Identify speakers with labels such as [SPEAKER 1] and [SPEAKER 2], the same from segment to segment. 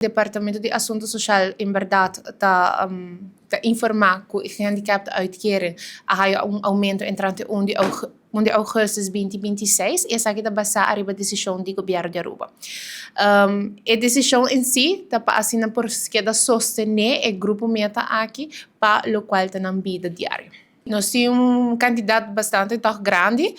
[SPEAKER 1] Departamento di Asunto Social en berdad ta informa cu e gehandicapten uitkering a haya un aumento entrante 1 di augustus 2026 y esaki ta basa ariba decision di gobierno di Aruba. E decision en si ta pa asina por keda sostene e grupo meta aki pa locual ta nan bida diario. Nos tin un cantidad bastante toch grandi,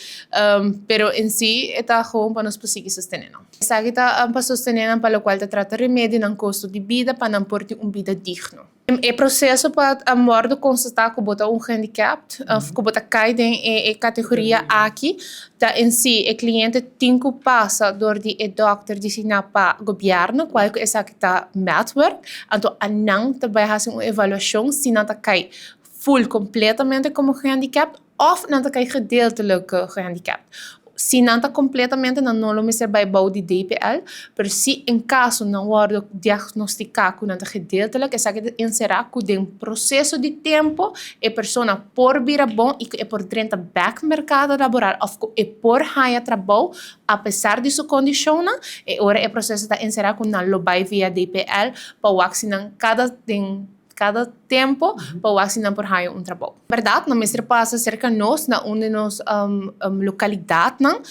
[SPEAKER 1] pero en si e ta gewoon pa nos por sigui sostene nan. Esaki ta pa sostene nan pa locual ta trata remedio nan costo di bida pa nan por tin un bida digno. E proceso pa wordo constata cu bo ta un gehandicapt of cu bo ta cay den e categoria aki ta en si e cliente tin cu pasa door di e dokter designa pa gobierno, cual cu esaki ta Maatwerk, anto anan ta bay haci un evaluacion si nan ta cay full completamente como gehandicapt of nan ta cay gedeeltelijk gehandicapt. Si nan ta completamente, nan no lo mester bay bou di DPL, pero si en caso nan wordo diagnostica cu nan ta gedeeltelijk, esaki ta encera cu den proceso di tempo e persona por bira bon y cu e por drenta bek mercado laboral of cu e por haya trabou a pesar di su condicionnan, e ora e proceso ta encera cu nan lo bay via DPL pa wak si nan cada den cada tempo pa wak si nan por haya un trabou. Berdad, nan mester pasa cerca nos na un di nos localidadnan,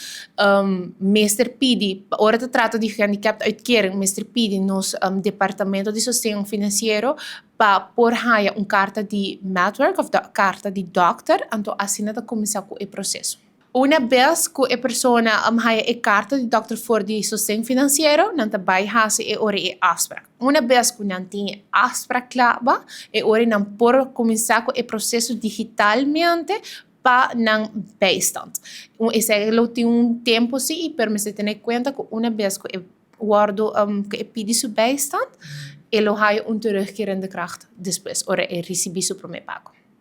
[SPEAKER 1] mester pidi, ora ta trata di gehandicapt uitkering, mester pidi nos departamento di sosten financiero pa por haya un carta di Maatwerk of carta di dokter, anto asina ta cuminsa cu e proceso. Una bes cu e persona haya e carta di dokter for di sosten financiero, nan ta bay haci e ora e afspraak. Una bes cu nan tin e afspraak cla, e ora nan por cuminsa cu e proceso digitalmente pa nan bijstand. Esey lo tin un tempo si, pero mester tene cuenta cu una bes cu e wordo cu e pidi su bijstand, e lo haya un terugkerende kracht despues, ora e ricibi su prome pago.